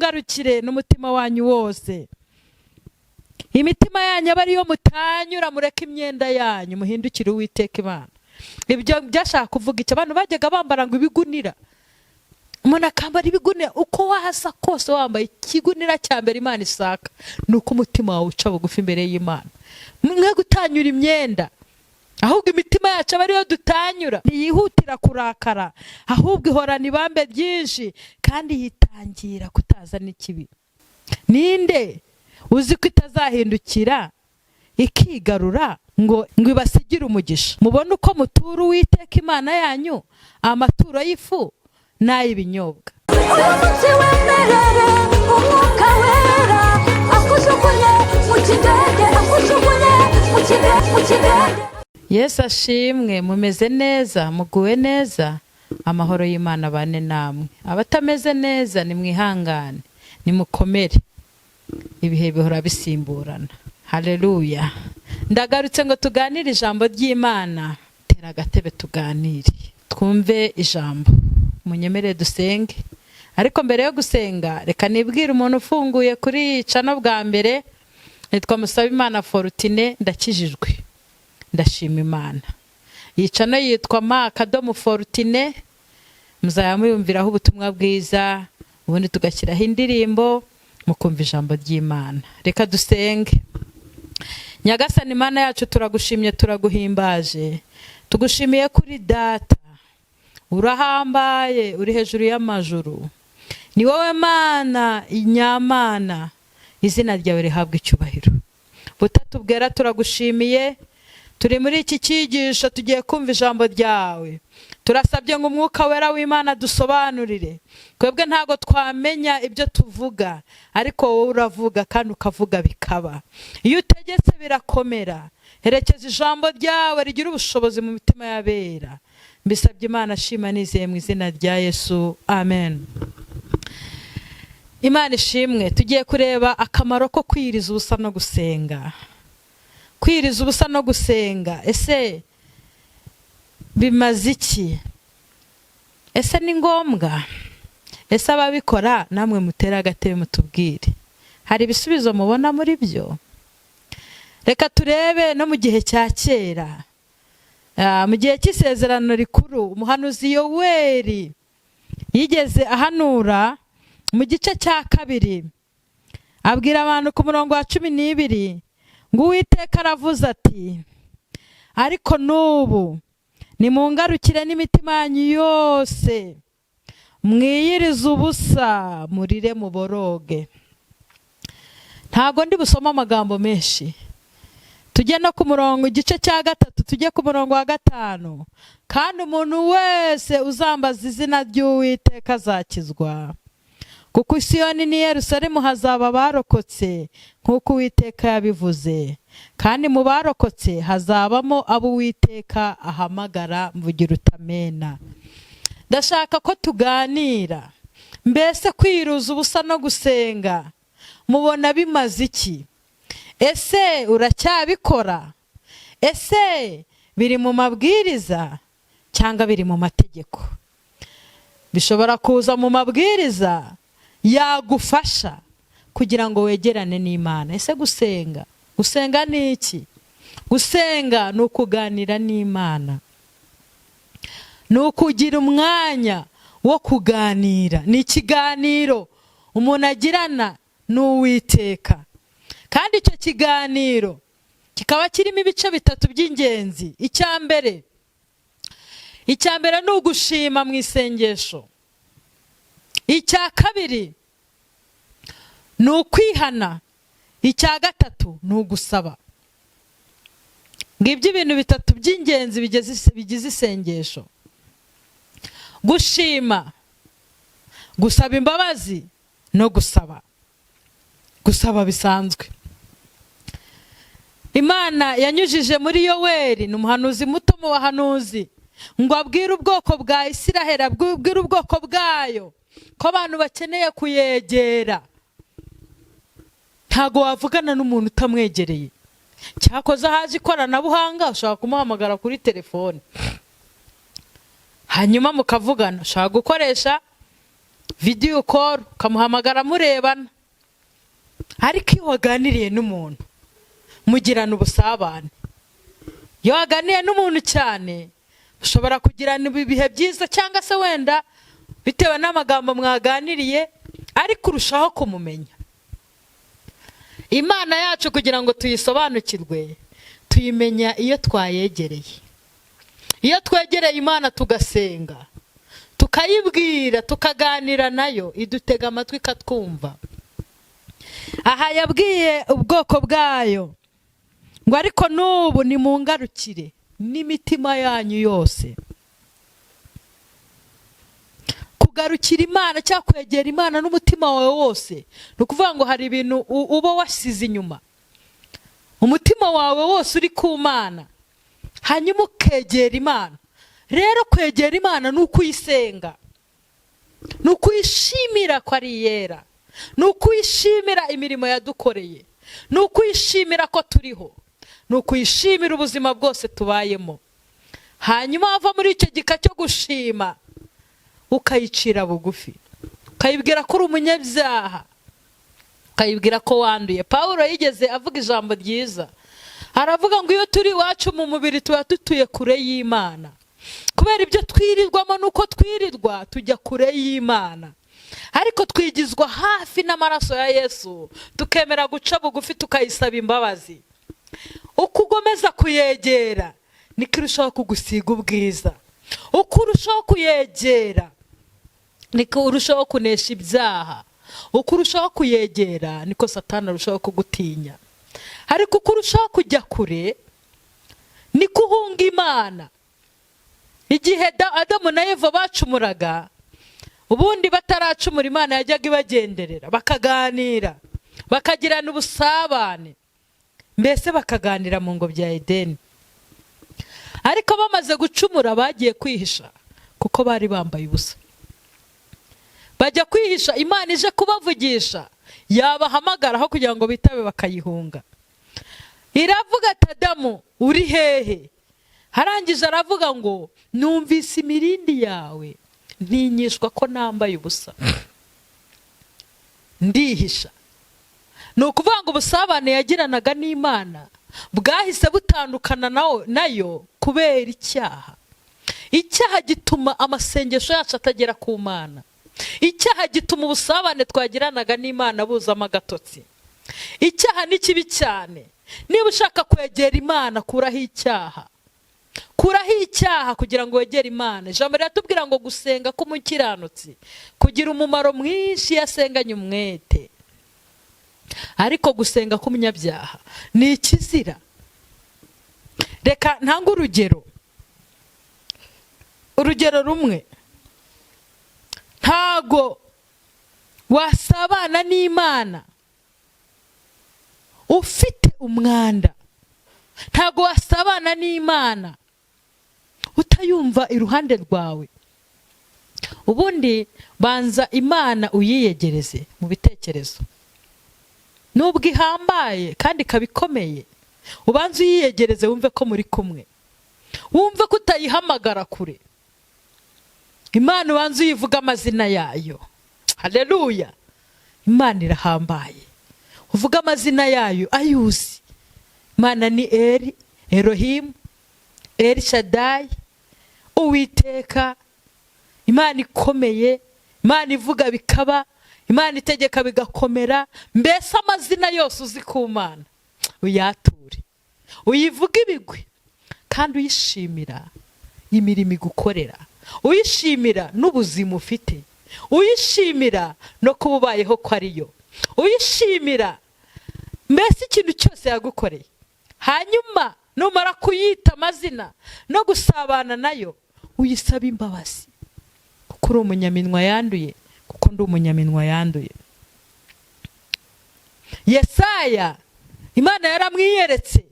Nimungarukire n'umutima wanyu wose, imitima yanyu aba ariyo mutanyura, mureke imyenda yanyu, muhindukire Uwiteka Imana. Ibyo byashaka kuvuga icyo? Abantu bajyaga bambara ngo ibigunira, umuntu akambara ibigunira. Uko wasa kose wambaye ikigunira, cya mbere Imana isaka ni uko umutima wawe uca bugufi imbere y'Imana. Mwe gutanyura imyenda, ahubwo imitima yacu aba ariyo dutanyura. Ntiyihutira kurakara, ahubwo ihorana ibambe ryinshi, kandi yitangira kutazana ikibi. Ninde uzi ko itazahindukira ikigarura ngo ibasigire umugisha, mubone uko mutura Uwiteka Imana yanyu amaturo y'ifu n'ay'ibinyobwa? Uyu munsi wemerere Umwuka Wera akujugunye mu kidege, akujugunye mu kidege, mu kidege. Yesu ashimwe. Mumeze neza? Muguwe neza? Amahoro y'Imana bane namwe. Abatameze neza nimwihangane, nimukomere, ibihe bihora bisimburana. Haleluya! Ndagarutse ngo tuganire ijambo ry'Imana. Tera agatebe tuganire, twumve ijambo. Munyemere dusenge, ariko mbere yo gusenga reka nibwire umuntu ufunguye kuri channel bwa mbere. Nitwa Musabimana Forutine, ndakijijwe, ndashima Imana. Iyi channel yitwa Ma akadomo Forutine, muzaba muyumviraho ubutumwa bwiza, ubundi tugashyiraho indirimbo, mukumva ijambo ry'Imana. Reka dusenge. Nyagasani Imana yacu, turagushimye, turaguhimbaje, tugushimiye kuri Data. Urahambaye, uri hejuru y'amajuru, ni wowe Mana nyamana, izina ryawe rihabwa icyubahiro. Butatu Bwera, turagushimiye. Turi muri iki cyigisho, tugiye kumva ijambo ryawe. Turasabye ngo Umwuka Wera w'Imana dusobanurire. Twebwe ntabwo twamenya ibyo tuvuga, ariko wowe uravuga kandi ukavuga bikaba. Iyo utegetse birakomera. Herekeza ijambo ryawe rigira ubushobozi mu mitima y'abera. Mbisabye Imana ashima nizeye mu izina rya Yesu, amen. Imana ishimwe. Tugiye kureba akamaro ko kwiriza ubusa no gusenga. Kwiriza ubusa no gusenga, ese bimaze iki? Ese ni ngombwa? Ese ababikora namwe mutere agatebe mutubwire, hari ibisubizo mubona muri byo? Reka turebe no mu gihe cya kera, mu gihe cy'isezerano rikuru, umuhanuzi Yoweri yigeze ahanura mu gice cya 2, abwira abantu ku murongo wa 12 ngo: "Uwiteka aravuze ati: 'Ariko n'ubu nimungarukire n'imitima yanyu yose, mwiyirize ubusa, murire muboroge.'" Ntabwo ndi busome amagambo menshi. Tujye no ku murongo, igice cya 3, tujye ku murongo wa 5: "Kandi umuntu wese uzambaza izina ry'Uwiteka azakizwa, kuko Isiyoni n'i Yerusalemu hazaba abarokotse nk'uko Uwiteka yabivuze, kandi mu barokotse hazabamo abo Uwiteka ahamagara." Mvugira utamena. Ndashaka ko tuganira. Mbese kwiruza ubusa no gusenga mubona bimaze iki? Ese uracyabikora? Ese biri mu mabwiriza cyangwa biri mu mategeko? Bishobora kuza mu mabwiriza yagufasha kugira ngo wegerane n'Imana. Ese gusenga ni iki? Gusenga ni ukuganira n'Imana, ni ukugira umwanya wo kuganira, ni ikiganiro umuntu agirana n'Uwiteka. Kandi icyo kiganiro kikaba kirimo ibice bitatu by'ingenzi. Icya mbere ni ugushima mu isengesho. Icya kabiri ni ukwihana. Icya gatatu ni ugusaba. Ngibyo ibintu bitatu by'ingenzi bigize isengesho: gushima, gusaba imbabazi no gusaba. Gusaba bisanzwe. Imana yanyujije muri Yoweri, ni umuhanuzi muto mu bahanuzi, ngo abwire ubwoko bwa Isiraheli, abwire ubwoko bwayo ko abantu bakeneye kuyegera. Ntabwo wavugana n'umuntu utamwegereye. Cyakoze haje ikoranabuhanga, ushobora kumuhamagara kuri telefone hanyuma mukavugana, ushobora gukoresha Video call, ukamuhamagara murebana. Ariko iyo waganiriye n'umuntu, mugirana ubusabane. Iyo waganiye n'umuntu cyane, ushobora kugirana ibihe byiza, cyangwa se wenda bitewe n'amagambo mwaganiriye, ariko urushaho kumumenya. Imana yacu, kugira ngo tuyisobanukirwe, tuyimenya iyo twayegereye. Iyo twegereye Imana, tugasenga, tukayibwira, tukaganira nayo, idutega amatwi ikatwumva. Aha yabwiye ubwoko bwayo ngo: "Ariko n'ubu nimungarukire n'imitima yanyu yose." Kugarukira Imana cyangwa kwegera Imana n'umutima wawe wose, ni ukuvuga ngo hari ibintu uba wasize inyuma, umutima wawe wose uri ku Mana, hanyuma ukegera Imana. Rero kwegera Imana ni ukuyisenga, ni ukuyishimira ko ari iyera, ni ukuyishimira imirimo yadukoreye, ni ukuyishimira ko turiho, ni ukuyishimira ubuzima bwose tubayemo. Hanyuma wava muri icyo gika cyo gushima, ukayicira bugufi, ukayibwira ko uri umunyabyaha, ukayibwira ko wanduye. Paul yigeze avuga ijambo ryiza, aravuga ngo iyo turi iwacu mu mubiri, tuba dutuye kure y'Imana. Kubera ibyo twirirwamo n'uko twirirwa, tujya kure y'Imana. Ariko twigizwa hafi n'amaraso ya Yesu, tukemera guca bugufi, tukayisaba imbabazi. Uko ugomeza kuyegera, niko irushaho kugusiga ubwiza. Uko urushaho kuyegera, niko urushaho kunesha ibyaha. Uko urushaho kuyegera, niko Satani arushaho kugutinya. Ariko uko urushaho kujya kure, niko uhunga Imana. Igihe Adamu na Eva bacumuraga, ubundi bataracumura Imana yajyaga ibagenderera, bakaganira, bakagirana ubusabane, mbese bakaganira mu ngobyi ya Edeni. Ariko bamaze gucumura, bagiye kwihisha kuko bari bambaye ubusa. Bajya kwihisha, Imana ije kubavugisha, yabahamagara, aho kugira ngo bitabe bakayihunga. Iravuga ati: "Adamu, uri hehe?" Harangije aravuga ngo: "Numvise imirindi yawe, ntinyishwa ko nambaye ubusa, ndihisha." Ni ukuvuga ngo ubusabane yagiranaga n'Imana bwahise butandukana nayo kubera icyaha. Icyaha gituma amasengesho yacu atagera ku Mana. Icyaha gituma ubusabane twagiranaga n'Imana buzamo agatotsi. Icyaha ni kibi cyane. Niba ushaka kwegera Imana, kuraho icyaha, kuraho icyaha kugira ngo wegere Imana. Ijambo riratubwira ngo gusenga k'umukiranutsi kugira umumaro mwinshi iyo asenganye umwete, ariko gusenga k'umunyabyaha ni ikizira. Reka ntange urugero, urugero rumwe. Ntago wasabana n'Imana ufite umwanda. Ntago wasabana n'Imana utayumva iruhande rwawe. Ubundi banza Imana uyiyegereze mu bitekerezo. Nubwo ihambaye kandi ikaba ikomeye, ubanza uyiyegereze, wumve ko muri kumwe, wumve ko utayihamagara kure. Imana ubanza uyivuga amazina yayo. Hareruya! Imana irahambaye. Uvuge amazina yayo ayuzi. Imana ni Eri, Erohimu, Eri Shadayi, Uwiteka, Imana ikomeye, Imana ivuga bikaba, Imana itegeka bigakomera. Mbese amazina yose uzi ku Mana uyature, uyivuge ibigwi, kandi uyishimira imirimo igukorera, uyishimira n'ubuzima ufite, uyishimira no kuba ubayeho ko ariyo, uyishimira mbese ikintu cyose yagukoreye. Hanyuma numara kuyita amazina no gusabana nayo, uyisaba imbabazi kuko uri umunyaminwa yanduye, kuko ndi umunyaminwa yanduye. Yesaya, Imana yaramwiyeretse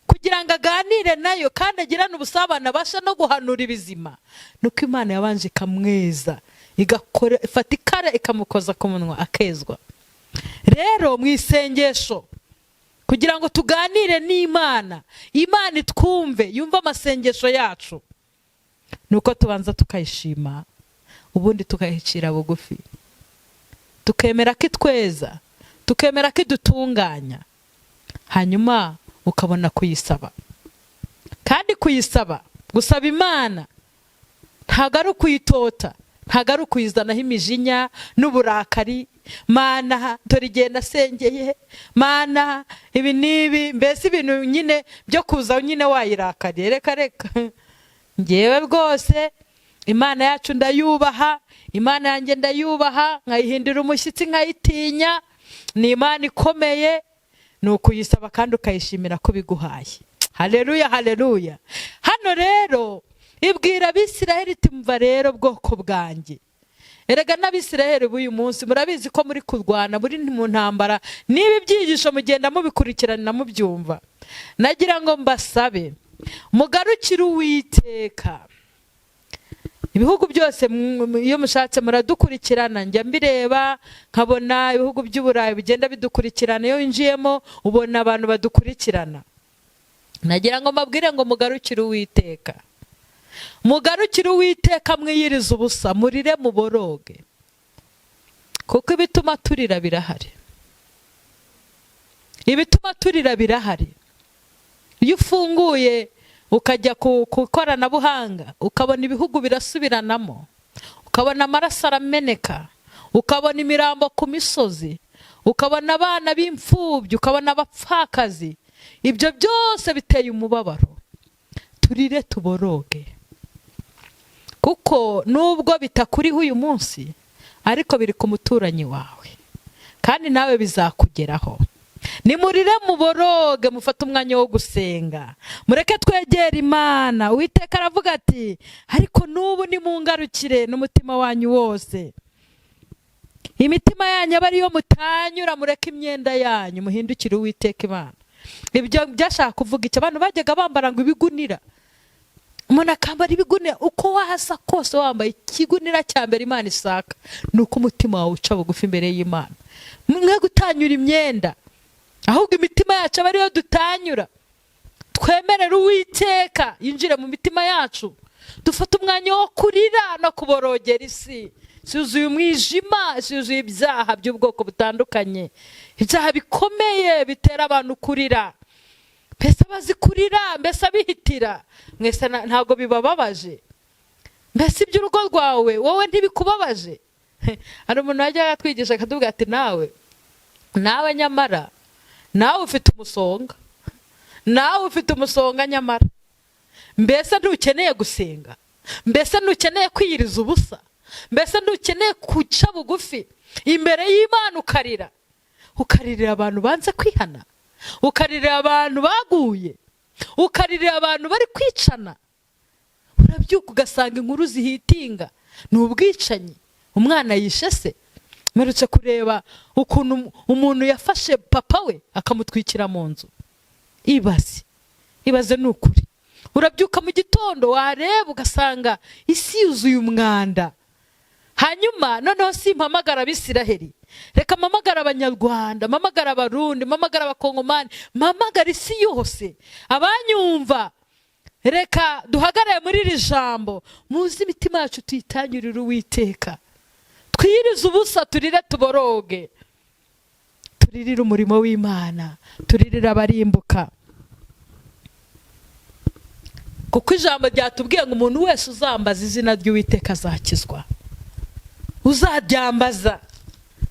kugira ngo aganire nayo kandi agirane ubusabane, abashe no guhanura ibizima. Nuko Imana yabanje ikamweza, igakora, ifata ikara ikamukoza ku munwa, akezwa. Rero mu isengesho, kugira ngo tuganire n'Imana, Imana itwumve, yumve amasengesho yacu, nuko tubanza tukayishima, ubundi tukayicira bugufi. Tukemera ko itweza, tukemera ko idutunganya, hanyuma ukabona kuyisaba. Kandi kuyisaba, gusaba Imana ntabwo ari ukuyitota, ntabwo ari ukuyizanaho imijinya n'uburakari. Mana, dore igihe nasengeye, Mana ibi n'ibi, mbese ibintu nyine byo kuza nyine wayirakariye. Reka reka, ngewe rwose Imana yacu ndayubaha, Imana yanjye ndayubaha, nkayihindura umushyitsi, nkayitinya. Ni Imana ikomeye. Ni ukuyisaba kandi ukayishimira ko biguhaye. Haleluya, haleluya. Hano rero ibwira Abisiraheli iti: "Mva rero bwoko bwanjye." Erega n'Abisiraheli b'uyu munsi murabizi ko muri kurwana, muri mu ntambara. Niba ibyigisho mugenda mubikurikirana, mubyumva, nagira ngo mbasabe mugarukire Uwiteka. Ibihugu byose iyo mushatse muradukurikirana, njya mbireba nkabona ibihugu by'Uburayi bigenda bidukurikirana. Iyo winjiyemo ubona abantu badukurikirana. Nagira ngo mbabwire ngo mugarukire Uwiteka, mugarukire Uwiteka, mwiyirize ubusa, murire, muboroge, kuko ibituma turira birahari, ibituma turira birahari. Iyo ufunguye ukajya ku ikoranabuhanga, ukabona ibihugu birasubiranamo, ukabona amaraso arameneka, ukabona imirambo ku misozi, ukabona abana b'imfubyi, ukabona abapfakazi, ibyo byose biteye umubabaro. Turire, tuboroge, kuko nubwo bitakuriho uyu munsi, ariko biri ku muturanyi wawe, kandi nawe bizakugeraho. Nimurire, muboroge, mufate umwanya wo gusenga, mureke twegere Imana. Uwiteka aravuga ati: "Ariko n'ubu nimungarukire n'umutima wanyu wose, imitima yanyu aba ariyo mutanyura, mureke imyenda yanyu, muhindukire Uwiteka Imana." Ibyo byashaka kuvuga icyo? Abantu bajyaga bambara ngo ibigunira, umuntu akambara ibigunira. Uko wasa kose wambaye ikigunira, cya mbere Imana isaka ni uko umutima wawe uca bugufi imbere y'Imana. Mwe gutanyura imyenda, ahubwo imitima yacu aba ariyo dutanyura. Twemerere Uwiteka yinjire mu mitima yacu, dufate umwanya wo kurira no kuborogera isi. Yuzuye umwijima, yuzuye ibyaha by'ubwoko butandukanye, ibyaha bikomeye bitera abantu kurira. Mbese abazi kurira, mbese abihitira mwese, ntabwo bibababaje? Mbese iby'urugo rwawe wowe ntibikubabaje? Hari umuntu wajyaga atwigisha akatubwira ati: "Nawe, nawe nyamara nawe ufite umusonga, nawe ufite umusonga nyamara. Mbese ntukeneye gusenga? Mbese ntukeneye kwiyiriza ubusa? Mbese ntukeneye guca bugufi imbere y'Imana, ukarira, ukaririra abantu banze kwihana, ukaririra abantu baguye, ukaririra abantu bari kwicana?" Urabyuka ugasanga inkuru zihitinga ni ubwicanyi, umwana yishe se. Mperutse kureba ukuntu umuntu yafashe papa we akamutwikira mu nzu. Ibaze, ibaze, ni ukuri. Urabyuka mu gitondo, wareba ugasanga isi yuzuye umwanda. Hanyuma noneho si mpamagara Abisiraheli, reka mpamagara Abanyarwanda, mpamagara Abarundi, mpamagara Abakongomani, mpamagara isi yose abanyumva. Reka duhagarare muri iri jambo. Muzi imitima yacu tuyitangirire Uwiteka, twiyirize ubusa, turire, tuboroge, turirire umurimo w'Imana, turirire abarimbuka, kuko ijambo ryatubwiye ngo umuntu wese uzambaza izina ry'Uwiteka azakizwa. Uzaryambaza.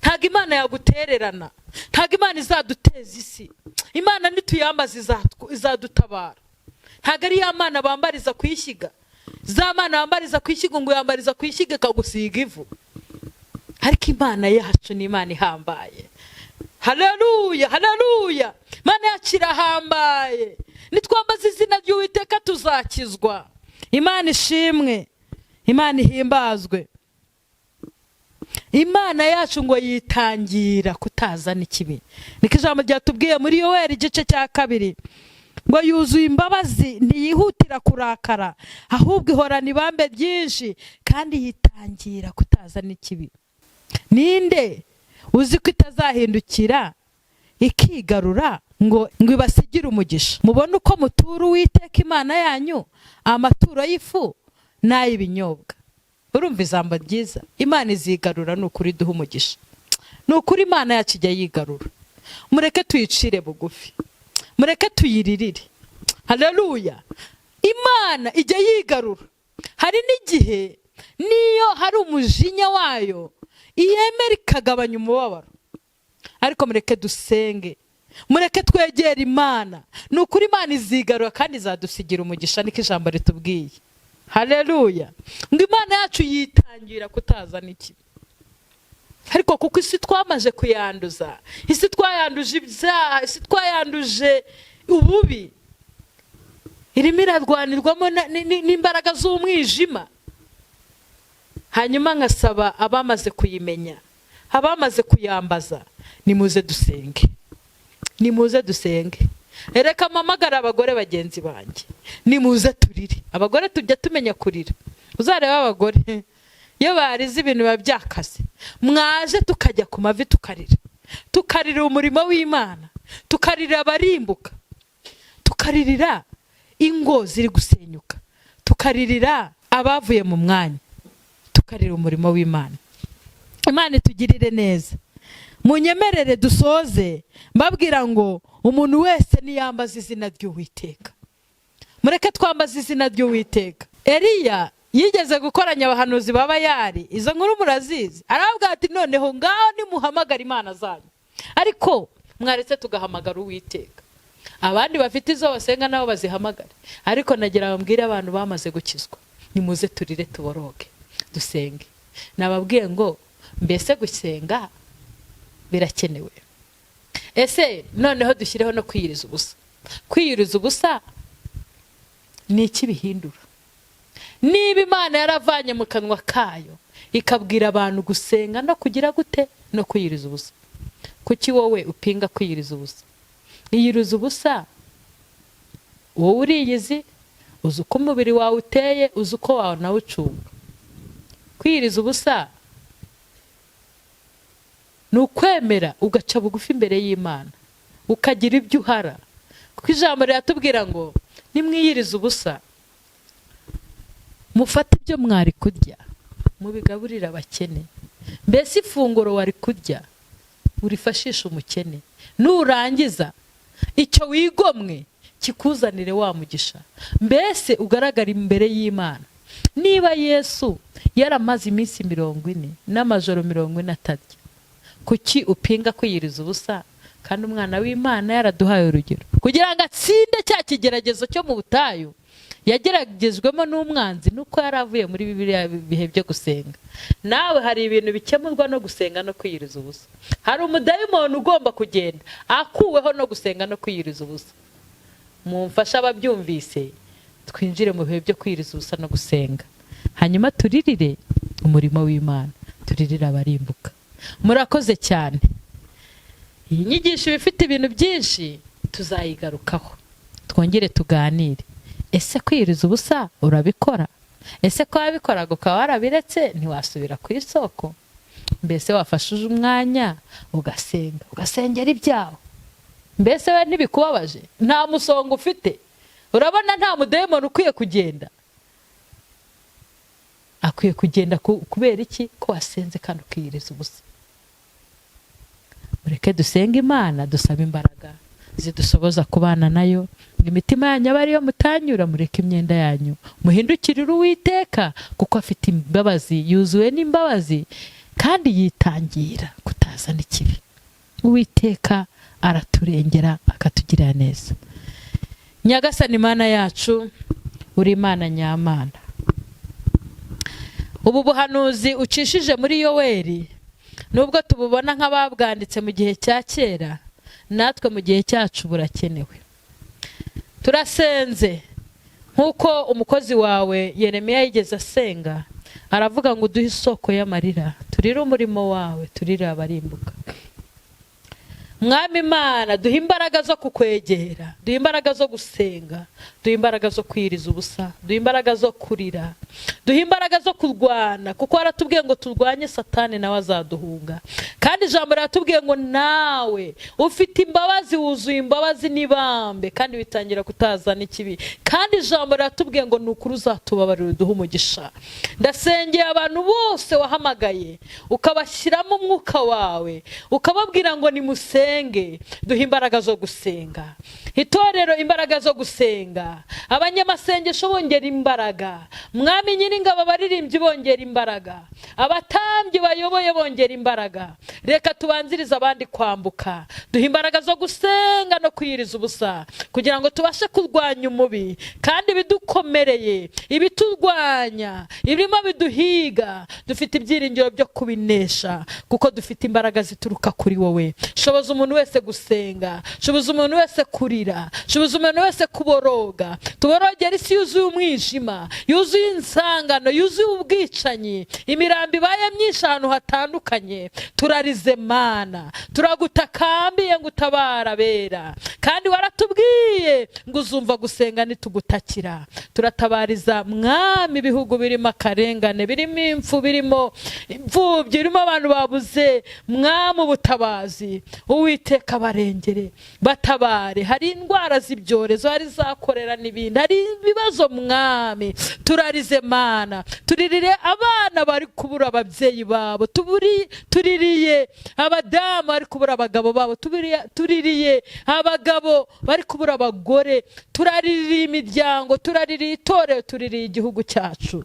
Ntabwo Imana yagutererana, ntabwo Imana izaduteza isi. Imana nituyambaza izadutabara. Ntabwo ari ya Mana bambariza ku ishyiga, za mana bambariza ku ishyiga, ngo yambariza ku ishyiga ikagusiga ivu. Ariko Imana yacu ni Imana ihambaye. Haleluya, haleluya. Imana yacu irahambaye. Nitwambaza izina ry'Uwiteka tuzakizwa. Imana ishimwe, Imana ihimbazwe. Imana yacu ngo yitangira kutazana ikibi. Niko ijambo ryatubwiye muri Yoweri igice cya 2, ngo yuzuye imbabazi, ntiyihutira kurakara, ahubwo ihorana ibambe ryinshi, kandi yitangira kutazana ikibi. Ninde uzi ko itazahindukira ikigarura ngo ibasigire umugisha, mubone uko mutura Uwiteka Imana yanyu amaturo y'ifu n'ay'ibinyobwa? Urumva ijambo ryiza. Imana izigarura, ni ukuri, duha umugisha. Ni ukuri Imana yacu ijya yigarura. Mureke tuyicire bugufi, mureke tuyiririre. Haleluya! Imana ijya yigarura. Hari n'igihe niyo hari umujinya wayo iyemera ikagabanya umubabaro. Ariko mureke dusenge, mureke twegere Imana. Ni ukuri Imana izigarura kandi izadusigira umugisha, niko ijambo ritubwiye. Haleluya! Ngo Imana yacu yitangira kutazana ikibi. Ariko kuko isi twamaze kuyanduza, isi twayanduje ibyaha, isi twayanduje ububi, irimo irarwanirwamo n'imbaraga z'umwijima. Hanyuma nkasaba abamaze kuyimenya, abamaze kuyambaza, nimuze dusenge, nimuze dusenge. Reka mpamagare abagore bagenzi banjye, nimuze turire. Abagore tujya tumenya kurira. Uzareba abagore iyo barize ibintu biba byakaze. Mwaje tukajya ku mavi tukarira, tukarira umurimo w'Imana, tukarira abarimbuka, tukaririra ingo ziri gusenyuka, tukaririra abavuye mu mwanya, tukarira umurimo w'Imana. Imana itugirire neza. Munyemerere dusoze mbabwira ngo umuntu wese niyambaza izina ry'Uwiteka. Mureke twambaze izina ry'Uwiteka. Eliya yigeze gukoranya abahanuzi ba Bayali, izo nkuru murazizi. Arababwira ati noneho ngaho nimuhamagara imana zanyu, ariko mwaretse tugahamagara Uwiteka. Abandi bafite izo basenga nabo bazihamagare, ariko nagira bambwire abantu bamaze gukizwa, nimuze turire, tuboroge, dusenge. Nababwiye ngo mbese gusenga birakenewe. Ese noneho dushyireho no kwiyiriza ubusa? Kwiyiriza ubusa ni iki bihindura? Niba Imana yaravanye mu kanwa kayo ikabwira abantu gusenga no kugira gute no kwiyiriza ubusa, kuki wowe upinga kwiyiriza ubusa? Iyiriza ubusa, wowe uriyizi, uzi uko umubiri wawe uteye, uzi uko wanawucunga. Kwiyiriza ubusa ni ukwemera ugaca bugufi imbere y'Imana, ukagira ibyo uhara, kuko ijambo riratubwira ngo nimwiyirize ubusa, mufate ibyo mwari kurya mubigaburire abakene. Mbese ifunguro wari kurya urifashishe umukene, nurangiza icyo wigomwe kikuzanire wa mugisha, mbese ugaragara imbere y'Imana. Niba Yesu yaramaze iminsi 40 n'amajoro 40 atarya, kuki upinga kwiyiriza ubusa kandi umwana w'Imana yaraduhaye urugero kugira ngo atsinde cya kigeragezo cyo mu butayu yageragejwemo n'umwanzi? Nuko yari avuye muri biriya bihe byo gusenga. Nawe hari ibintu bikemurwa no gusenga no kwiyiriza ubusa. Hari umudayimoni ugomba kugenda akuweho no gusenga no kwiyiriza ubusa. Mumfashe ababyumvise twinjire mu bihe byo kwiyiriza ubusa no gusenga, hanyuma turirire umurimo w'Imana, turirire abarimbuka. Murakoze cyane. Iyi nyigisho iba ifite ibintu byinshi, tuzayigarukaho twongere tuganire. Ese kwiyiriza ubusa urabikora? Ese ko wabikoraga ukaba warabiretse, ntiwasubira ku isoko? Mbese wafashe umwanya ugasenga, ugasengera ibyawe? Mbese we ntibikubabaje? Nta musonga ufite? Urabona nta mudayimoni ukwiye kugenda? Akwiye kugenda kubera iki? Ko wasenze kandi ukiyiriza ubusa. Mureke dusenge Imana, dusabe imbaraga zidusoboza kubana nayo. Imitima yanyu abe ariyo mutanyura, mureke imyenda yanyu, muhindukirire Uwiteka, kuko afite imbabazi, yuzuwe n'imbabazi kandi yitangira kutazana ikibi. Uwiteka araturengera akatugirira neza. Nyagasani Imana yacu, uri Imana nyamana. Ubu buhanuzi ucishije muri Yoweri, nubwo tububona nk'ababwanditse mu gihe cya kera, natwe mu gihe cyacu burakenewe. Turasenze nk'uko umukozi wawe Yeremiya yigeze asenga, aravuga ngo uduhe isoko y'amarira, turire umurimo wawe, turire abarimbuka. Mwami Imana, duhe imbaraga zo kukwegera, duhe imbaraga zo gusenga, duhe imbaraga zo kwiriza ubusa, duhe imbaraga zo kurira, duhe imbaraga zo kurwana, kuko waratubwiye ngo turwanye Satani nawe azaduhunga. Kandi ijambo riratubwiye ngo nawe ufite imbabazi, wuzuye imbabazi n'ibambe, kandi bitangira kutazana ikibi. Kandi ijambo riratubwiye ngo ni ukuri uzatubabarira uduhe umugisha. Ndasengeye abantu bose wahamagaye, ukabashyiramo umwuka wawe, ukababwira ngo nimusenge. Duhe imbaraga zo gusenga, itorero imbaraga zo gusenga, abanyamasengesho bongera imbaraga, Mwami Nyiringabo, abaririmbyi bongera imbaraga, abatambyi bayoboye bongera imbaraga. Reka tubanzirize abandi kwambuka. Duhe imbaraga zo gusenga no kwiyiriza ubusa, kugira ngo tubashe kurwanya umubi kandi ibidukomereye, ibiturwanya, ibirimo biduhiga, dufite ibyiringiro byo kubinesha, kuko dufite imbaraga zituruka kuri wowe. Shoboza umuntu wese gusenga, shoboza umuntu wese kurira, shoboza umuntu wese kuboroga. Tuborogera isi yuzuye umwijima, yuzuye insangano, yuzuye ubwicanyi, imirambo ibaye myinshi ahantu hatandukanye. Turarize Mana, turagutakambiye ngo utabara abera, kandi waratubwiye ngo uzumva gusenga nitugutakira. Turatabariza Mwami ibihugu birimo akarengane, birimo impfu, birimo imfubyi, birimo abantu babuze Mwami ubutabazi. Uwiteka, barengere, batabare. Hari indwara z'ibyorezo, hari za korera n'ibindi, hari ibibazo Mwami. Turarize Mana, turirire abana bari kubura ababyeyi babo, tuririye abadamu bari kubura abagabo babo, tuririye abagabo bari kubura abagore, turaririye imiryango, turaririye itorero, tuririye igihugu cyacu.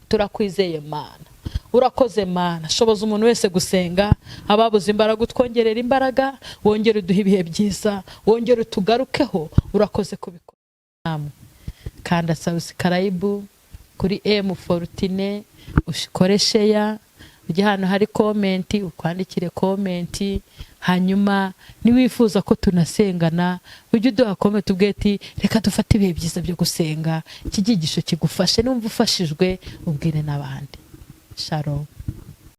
Turakwizeye Mana, urakoze Mana. Shoboza umuntu wese gusenga, ababuze imbaraga utwongerera imbaraga, wongere uduhe ibihe byiza, wongere utugarukeho. Urakoze kubikora. Namwe kanda subscribe kuri M Fortune, ukore share, ujye ahantu hari comment ukwandikire comment. Hanyuma niwifuza ko tunasengana, ujye uduha comment, ubwe ati reka dufate ibihe byiza byo gusenga. Iki cyigisho kigufashe, numva ufashijwe ubwire n'abandi. Shalom.